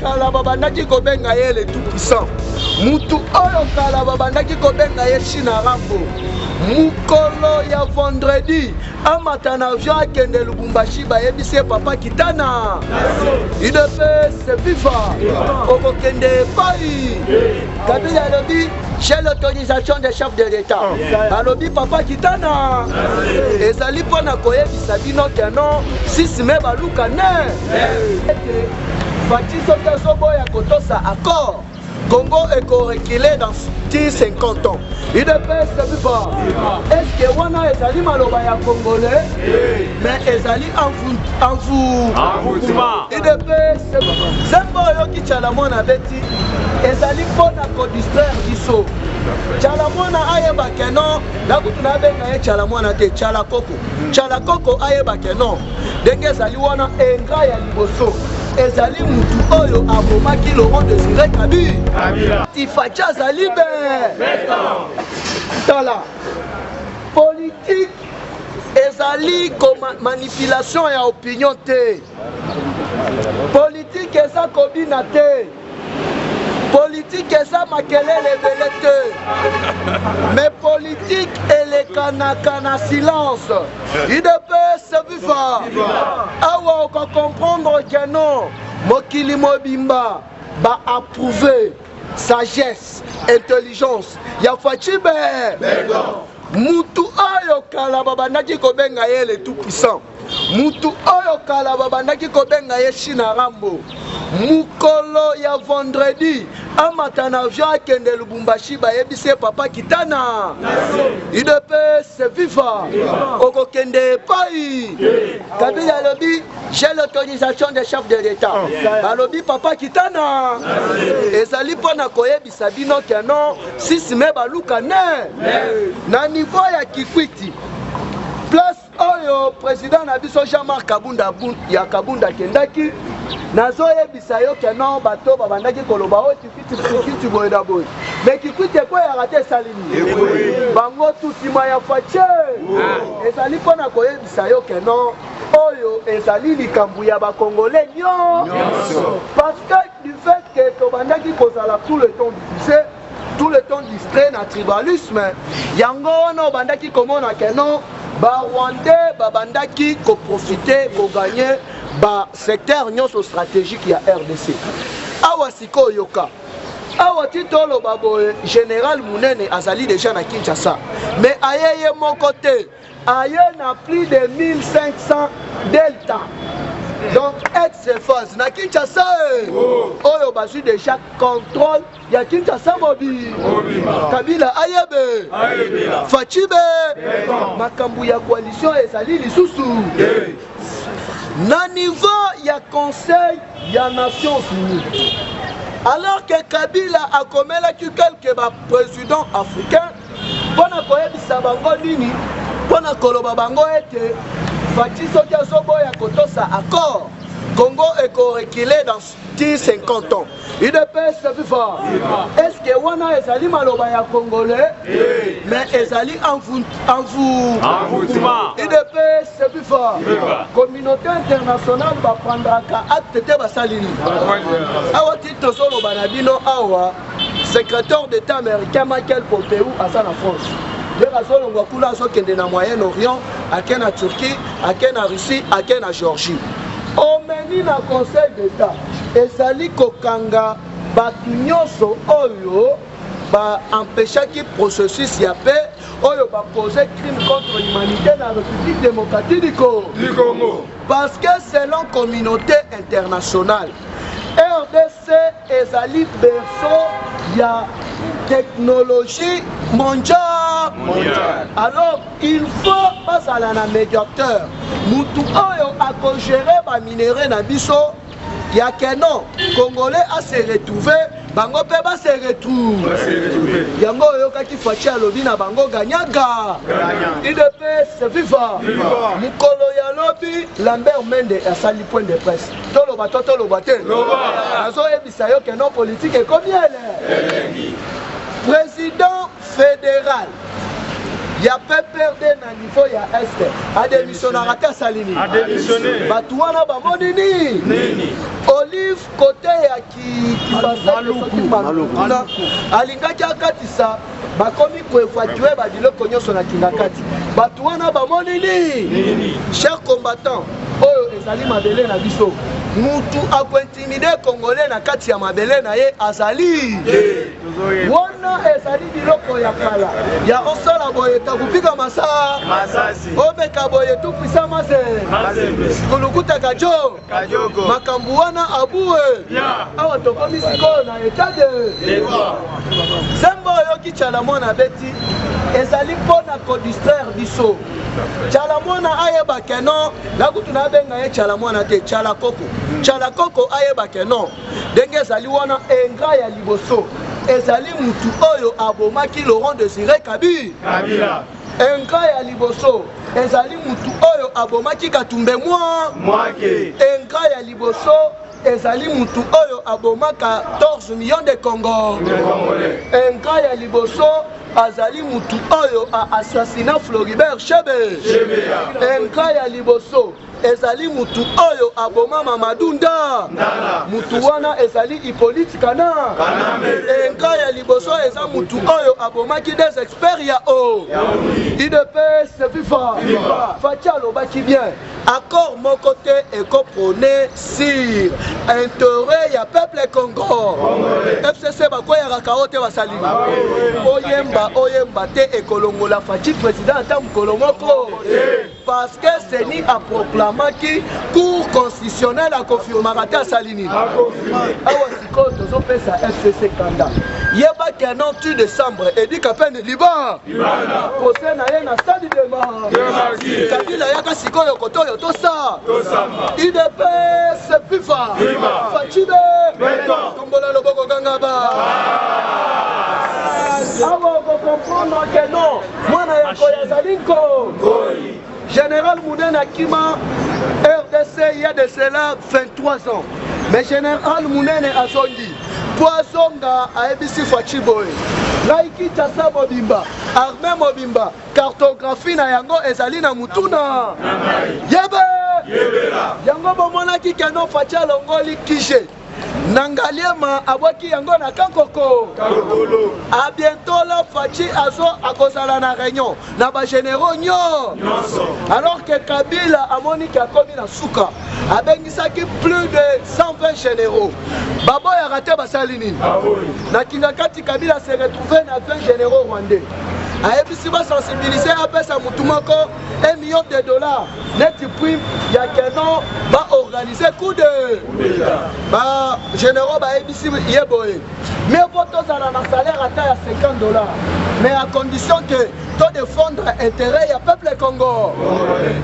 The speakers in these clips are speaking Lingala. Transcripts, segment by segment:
kala babandaki kobenga ye le tout puissant, mutu oyo kala babandaki kobenga ye China Rambo, mokolo ya vendredi amata na avion akende Lubumbashi, bayebisi ye papa kitana UDPS viva, okokende epai Kabila alobi j'ai l'autorisation des chefs de l'État. Alobi papa kitana ezali mpo na koyebisa bino ke non 6 mai baluka ne ete Fatshi soki azoboya kotosa accord Congo ekorekile dans 50 ans. UDPS viva. Est-ce que wana ezali maloba ya congolais? Mais ezali envoûtement. UDPS zembo oyoki Tshala Mwana abeti ezali mpo na kodistraire biso. Tshala Mwana ayeba ke non, nakutu nabenga ye Tshala Mwana te, Tshala Koko. Tshala Koko ayeba ke non, ndenge ezali wana ingrat ya liboso ezali mutu oyo abomaki Laurent Desire Kabila. Fatshi azali be tala politique ezali ko manipulation ya opinion te. Politique eza kobina te. Politique eza makelele ebele te. Mais politique elekanaka na silence. UDPS viva. Awa oko comprendre que non, mokili mobimba ba approuver sagesse, intelligence ya Fatshi be. Mutu oyo kala babandaki kobenga ye le tout puissant. Mutu oyo kala babandaki kobenga ye China Rambo, mokolo ya vendredi amata na avion akende Lubumbashi, bayebisi ye papa kitana UDPS viva, okokende epai Kabila alobi j'ai l'autorisation des chefs de l'État. Balobi papa kitana ezali mpo na koyebisa bino ke non 6 mai baluka ne na niveau ya Kikwiti place oyo president na biso Jean-Marc Kabunda ya Kabunda akendaki. Nazoyebisa yo ke non, bato babandaki koloba oyo Kikwiti Kikwiti boye na boye, mais Kikwiti ekweyaka te, esali nini bango tu nsima ya Fatshi. Ezali mpona koyebisa yo ke non, oyo ezali likambo ya bakongole nyonso, parce que du fait que tobandaki kozala tout le temps divisé, tout le temps distrait na tribalisme, yango wana obandaki komona ke non, barwandais babandaki koprofite koganye basecteur nyonso stratégique ya RDC. Awa sikoyo yoka, awa ti toloba boye, général Munene azali déjà na Kinshasa, mais aye ye moko te, aye na plus de 1500 delta, donc ex phase na Kinshasa oyo bazwi déjà contrôle ya Kinshasa mobi. Kabila ayebe Fatshi be makambo ya coalition ezali lisusu na niveau ya Conseil ya Nations Unies, alors que Kabila akomelaki quelques baprésident africain mpona koyebisa bango nini, mpona koloba bango ete Fatshi soki azoboya kotosa accord, Congo ekorekile dans 50 ans. UDPS viva. Est ce que wana ezali maloba ya congolais? Mais ezali envoûtement. UDPS viva. Communauté internationale baprendraka acte te, basali nini? Awa ti tozoloba na bino awa, secrétaire d'État américain Michael Pompeo aza na France. Ndenge azolongwa kuna, azokende na Moyen Orient, ake na Turquie, ake na Russie, ake na Géorgie. Omeni na Conseil d'État ezali kokanga bato nyonso oyo baempêchaki processus ya paix, oyo bacause crime contre l'humanité na République démocratique du Congo. Parce que selon communauté internationale, RDC ezali berceau ya technologie mondiale. Alors il faut bazala na médiateur, mutu oyo akogere baminerais na biso ya keno congolais ase retrouve, bango mpe base retrouve. Yango oyokaki Fatshi alobi na bango gagnant-gagnant. UDPS viva. Mokolo ya lobi, Lambert Mende asali point de presse. Toloba to toloba te? Nazoyebisa yo ke non, politique ekomi ele. Président fédéral ya PPRD na niveau ya Est adémissionnaka te, asali nini? Bato wana bamoni nini? Olive kote ya Kimbanseke kuna alingaki akatisa, bakomi koevacue ba biloko nyonso na Kingakati. Bato wana bamoni nini? Cher combattant, oyo ezali mabele na biso. Mutu akointimide Congolais na kati ya mabele na ye azali wana. Ezali biloko ya kala ya osala boye takupika masa omeka boye tupwisa mase kulukuta kajo makambo wana abue. Awa tokomi sikoyo na état de zembo. Oyoki Tshala Mwana abeti, ezali mpona kodistraire biso. Tshala Mwana ayeba ke non, nakutu nabenga ye Tshala Mwana te, Tshala Koko. Tshala Koko ayeba ke non, ndenge ezali wana, ingrat ya liboso ezali mutu oyo abomaki Laurent Désiré Kabila. Ingrat ya liboso ezali mutu oyo abomaki Katumbe mwa Mwake. Ingrat ya liboso ezali mutu oyo abomaka 14 millions de Congo. Ingrat ya liboso azali mutu oyo aassassina Floribert Chebe. Ingrat ya liboso ezali mutu oyo aboma Mamadou Nda. Mutu wana ezali Hippolyte Kana. Ingrat ya liboso eza mutu oyo abomaki des experts ya o UDPS. Viva Fatshi! Alobaki bien, accord moko te ekoprôner sur intérêt ya peuple Congo. FCC bakweyaka kao te, basali oyemba oyemba te, ekolongola Fatshi président ata mokolo moko, parce que CENI aproclamaki, Cour constitutionnelle akonfirmaka te. Asali nini awa? Sikoyo tozopesa FCC kanda. Yeba ke non, tu décembre edika pene liban procès na ye na stade de ma Kabila. Yaka sikoyo kote oyo tosa UDPS viva! Fatshi be! Tombola loboko, ganga ba. Awa okokomprendre ke non, mwana ya koyo azali nko. Général Munene akima RDC il y a de cela 23 ans, mais général Munene azongi. Po azonga, ayebisi Fatshi boye: ngai Kinshasa mobimba, armée mobimba, cartographie na yango ezali na mutuna. Yebe yango, bomonaki ke non, Fatshi alongoli kige na Ngaliema, abwaki yango na Kankoko. A bientôt la Fatshi azo akozala na réunion na bagénéraux nyonso, alors que Kabila amoniki akomi na suka, abengisaki plus de 120 généraux. Baboyaka te, basali nini na Kingakati? Kabila se retrouve na 20 généraux rwandais. Ayebisi basensibilize, apesa mutu moko 1 million de dollars neti prime ya ke non, baorganize coup de bagénéraux. Bayebisi ye boye: mieux vaut tozala na salaire ata ya 50 dollars, mais à condition que todéfendre intérêt ya peuple Congo.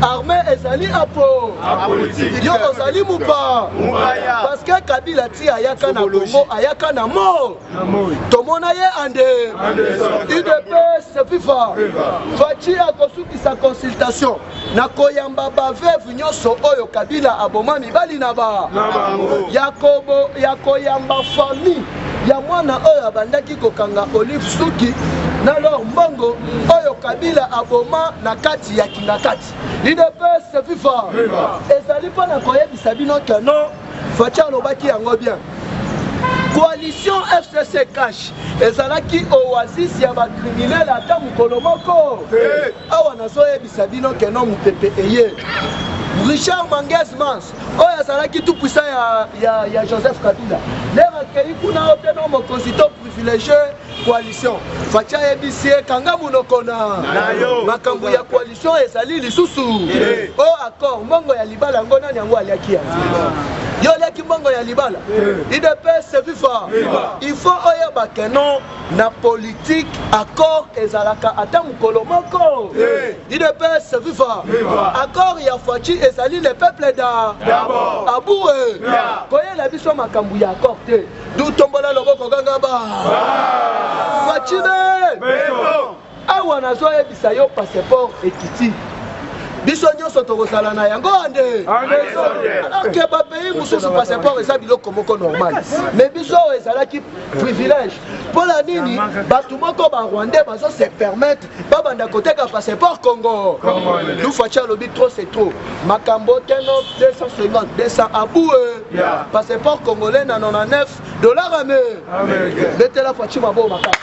Armée ezali apo, yo ozali mopa, parce que Kabila ti ayaka na Congo, ayaka na mo tomona ye ande. UDPS viva! Fatshi akosukisa consultation na koyamba baveuve nyonso oyo Kabila aboma mibali na ba ya koyamba famille ya mwana oyo abandaki kokanga Olive suki na lor mbongo oyo Kabila aboma na kati ya Kingakati. UDPS viva! Ezali mpona koyebisa bino ke non, Fatshi alobaki yango bien, coalition FCC CACH ezalaki oasis ya bacriminel ata mokolo moko. Awa nazoyebisa bino ke non, mopepe eye. Richard Mangez Mans oyo azalaki tout puissant ya Joseph Kabila, lere akei kuna o te no mokonzi to privilégie coalition. Fatshi ayebisi ye: kanga monoko na makambo ya coalition. Ezali lisusu o accord mbongo ya libala yango, nani yango aliaki yango? Yo oliaki mbongo ya libala. UDPS viva! Il faut oyeba ke non, na politique accord ezalaka ata mokolo moko. UDPS viva! Accord ya Fatshi ezali le peuple da abue koyela biso makambo ya accord te. Du tombola loboko, ganga ba Fatshi be. Awa nazoyebisa yo, passeport ekiti. Biso nyonso tokozala na yango ande. Alors que ba pays mosusu passeport eza biloko moko normal. Mais biso oyo ezalaki privilège. Mpo na nini bato moko ba rwandais bazo se permettre babanda koteka passeport Congo? Nous Fatshi alobi trop c'est trop. Makambo teno 250 200 abu passeport congolais na 99 dollars américain. Betela Fatshi maboko makasi.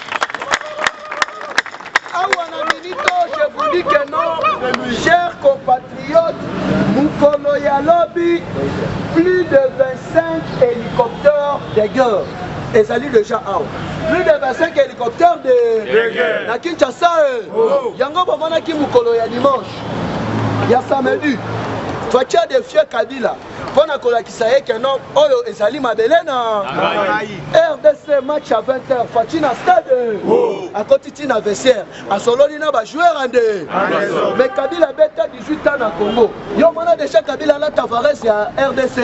Awa na minute oyo je vous dis que non, chers compatriotes, mokolo ya lobi plus de 25 hélicoptères de guerre ezali déjà awa, plus de 25 hélicoptères de guerre na Kinshasa. Oh. Yango bomonaki mokolo ya dimanche, ya samedi, Fatshi a défié Kabila mpo na kolakisa ye ke non, oyo ezali mabele na RDC. Match ya 20 heures, Fatshi na stade. Oh. Akoti ti na vestiaire, asololi na bajoueur ande. Mais Kabila abeta 18 ans na Congo, yo mona déjà Kabila alata vareuse ya RDC?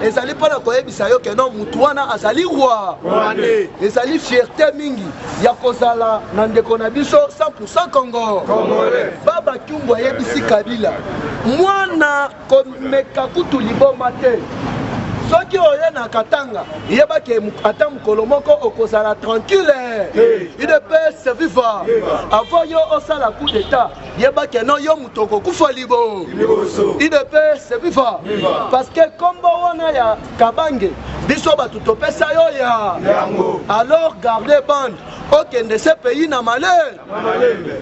Ezali mpo na koyebisa yo ke non, mutu wana azali roi. Ezali fierté mingi ya kozala na ndeko na biso 100 Congo. Baba Kyungu ayebisi Kabila: mwana, komeka kutu liboma te. Soki oye na Katanga, yebaki ata mokolo moko okozala tranquille. UDPS viva! Avant yo osala coup d'état, yebaki no yo moto okokufa libo. UDPS viva! Parce que kombo wana ya Kabange, biso bato topesa yo ya alors garde bande, okende ce pays na malheur.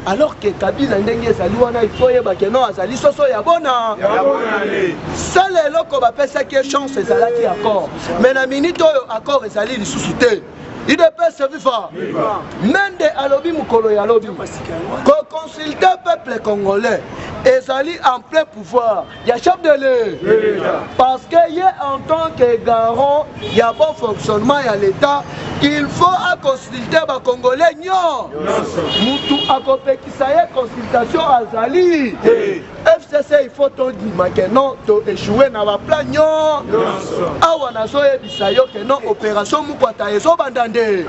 Alors que Kabila, ndenge ezali wana, il faut oyeba ke non, azali soso ya bona. Sala eloko bapesaki ye chance, ezalaki accord. Mais na minute oyo accord ezali lisusu te. UDPS viva! Mende alobi mokolo ya lobi koconsulter peuple congolais ezali en plein pouvoir ya chef de l'État, parce que ye, en tant que garant ya bon fonctionnement ya l'État, il faut aconsulter bacongolais nyonso. Mutu akopekisa ye consultation azali. FCC, il faut tondima ke non, toéchoué na baplan nyonso. Awa nazoyebisa yo ke non, opération Mukwata ezobanda nde.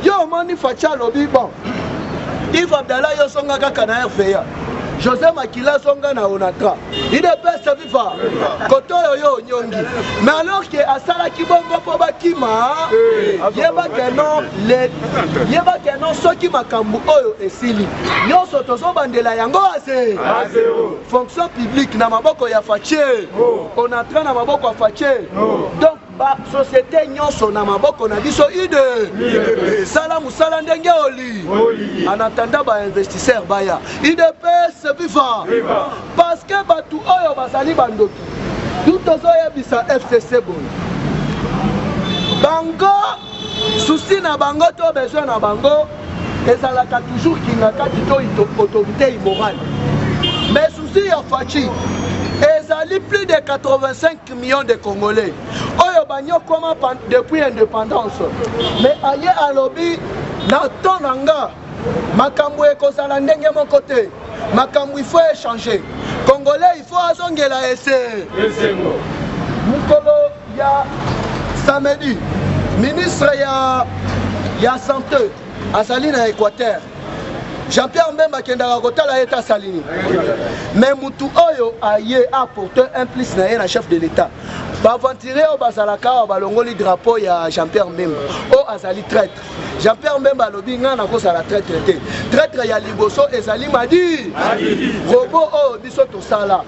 Yo omoni Fatshi alobi: bon, Yves Abdallah, yo zonga kaka na RVA, José Makila zonga na Onatra. UDPS viva! Kote oyo yo onyongi. Mais alors ke asalaki bongo mpo bakima, yeba ke non, yeba ke non, soki makambo oyo esili nyonso, tozobandela yango ase. Fonction publique na maboko ya Fatshi, Onatra na maboko ya Fatshi, donc basociété nyonso na maboko na biso. Ide sala mosala ndenge oli, en attendant bainvestisseur baya. UDPS viva! Parce que bato oyo bazali bandoki. Tu tozoyebisa FCC boye: bango, souci na bango to besoin na bango ezalaka toujours kinga kati to autorité immorale. Mais souci ya Fatshi ezali plus de 85 millions de Congolais oyo banyokoma depuis indépendance. Mais aye alobi: na temps na nga, makambo ekozala ndenge moko te. Makambo il faut échanger. Congolais il faut azongela ese. Mokolo ya samedi, ministre ya santé azali na Équateur. Jean-Pierre Mbemba akendaka kotala ye te, asali nini? Mais mutu oyo aye apporte un plus na ye na chef de l'État, baaventurier oyo bazalaka awa balongoli drapeau ya Jean-Pierre Mbemba oyo azali traître. Jean-Pierre Mbemba alobi: ngai nakozala traître te. Traître ya liboso ezali madi robot oyo biso tosala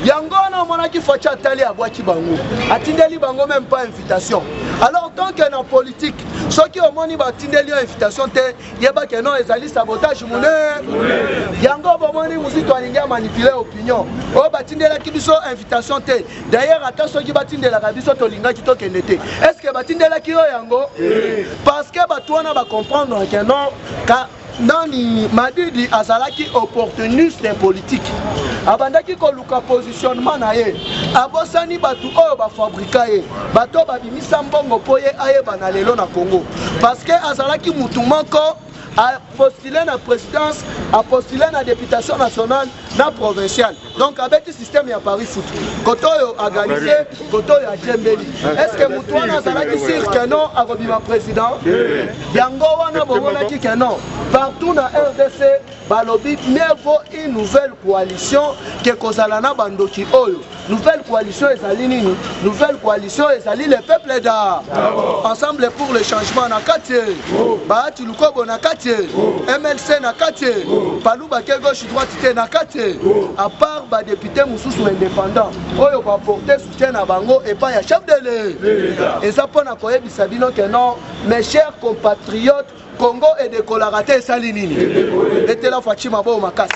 yango wana. Omonaki Fatshi atali, abwaki bango, atindeli bango même pas invitation. Alors tant que na politique, soki omoni batindeli yo invitation te, yebake non, ezali sabotage monene. Yango bomoni Muzito alingi amanipuler opinion oyo batindelaki biso invitation te. D'ailleurs, ata soki batindelaka biso, tolingaki tokende te. Est ce que batindelaki yo yango? Parce que bato wana bacomprendre ke non, ka nani, Madidi azalaki opportuniste politique, abandaki koluka positionnement na ye, abosani bato oyo bafabrika ye, bato oyo babimisa mbongo mpo ye ayebana lelo na Congo, parce que azalaki mutu moko. Apostule na présidence, apostule na députation nationale na provinciale. Donc abeti système ya Paris foot, kote oyo aganise, kote oyo ajembeli. Est ce que motu wana azalaki sûr que non akobima président? Yango wana bomonaki que non, partout na RDC balobi mieux vaut une nouvelle coalition ke kozala na bandoki oyo. Nouvelle coalition ezali nini? Nouvelle coalition ezali le peuple da Ensemble pour le changement na kati, Bahati Lukobo na kati, MLC na kati, Palu bake gauche droite te na kati, à part badéputé mosusu indépendant oyo baporte soutien na bango epai ya chef de l'État. Eza mpona koyebisa bino ke non, mes chers compatriotes, Congo edekolaka te. Esali nini? Etela Fatshi maboko makasi.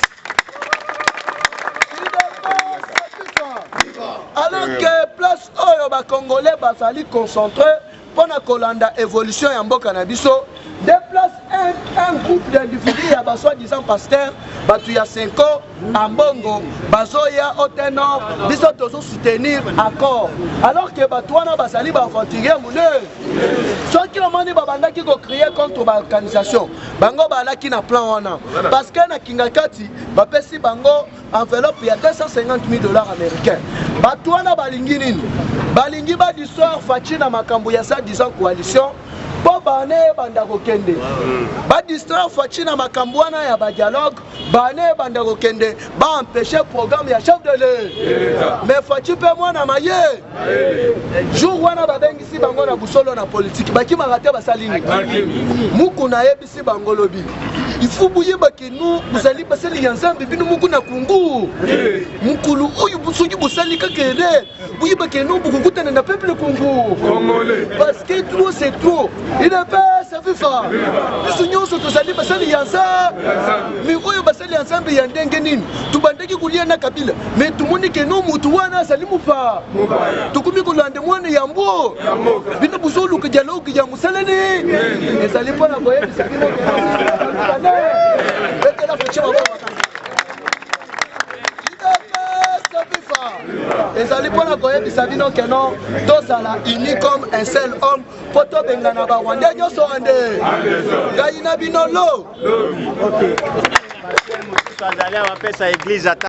Alors que place oyo bacongolais bazali concentré mpona kolanda évolution ya mboka na biso, de place un groupe d'individus ya basoi-disant pasteur, bato ya Cenco, Ambongo, bazoya ote nord, biso tozosoutenir accord, alors que bato wana bazali baaventurier monene. Soki omoni babandaki kocrier contre baorganisation, bango balaki na plan wana, parce que na kinga kati bapesi bango enveloppe ya 250 000 $ américain. Bato wana balingi nini? Balingi badistraire Fatshi na makambo ya soi-disant coalition, mpo bane ebanda kokende. Badistraire Fatshi na makambo wana ya badialogue, bane ebanda kokende, baempêche programme ya chef de l'État. Mais Fatshi mpe mwana maye, jour wana babengisi bango na busolo na politike, bakimaka te. Basali nini? Muku nayebisi bango lobi, ifu boyebake no bozali basali ya Nzambe. Bino moko na Kongo, mokolo oyo soki bosali kaka erreur, boyebake no bokokutana na peuple Congo, parce que trop c'est trop. UDPS viva! Biso nyonso tozali basali ya Nzambe. Mais oyo basali ya Nzambe ya ndenge nini? Tobandaki kolia na Kabila, mais tomoni ke no motu wana azali mopa, tokomi kolanda mwana yambo. Bino bozoluka dialogue ya mosala nini? Ezali mpona koyebisa bino, betela Fatshi maboko. Ezali mpona koyebisa bino ke non, tozala uni comme un seul homme mpo tobengana barwandais nyonso ande ngai na bino lo. Mosusu azali awa, apesa église ata.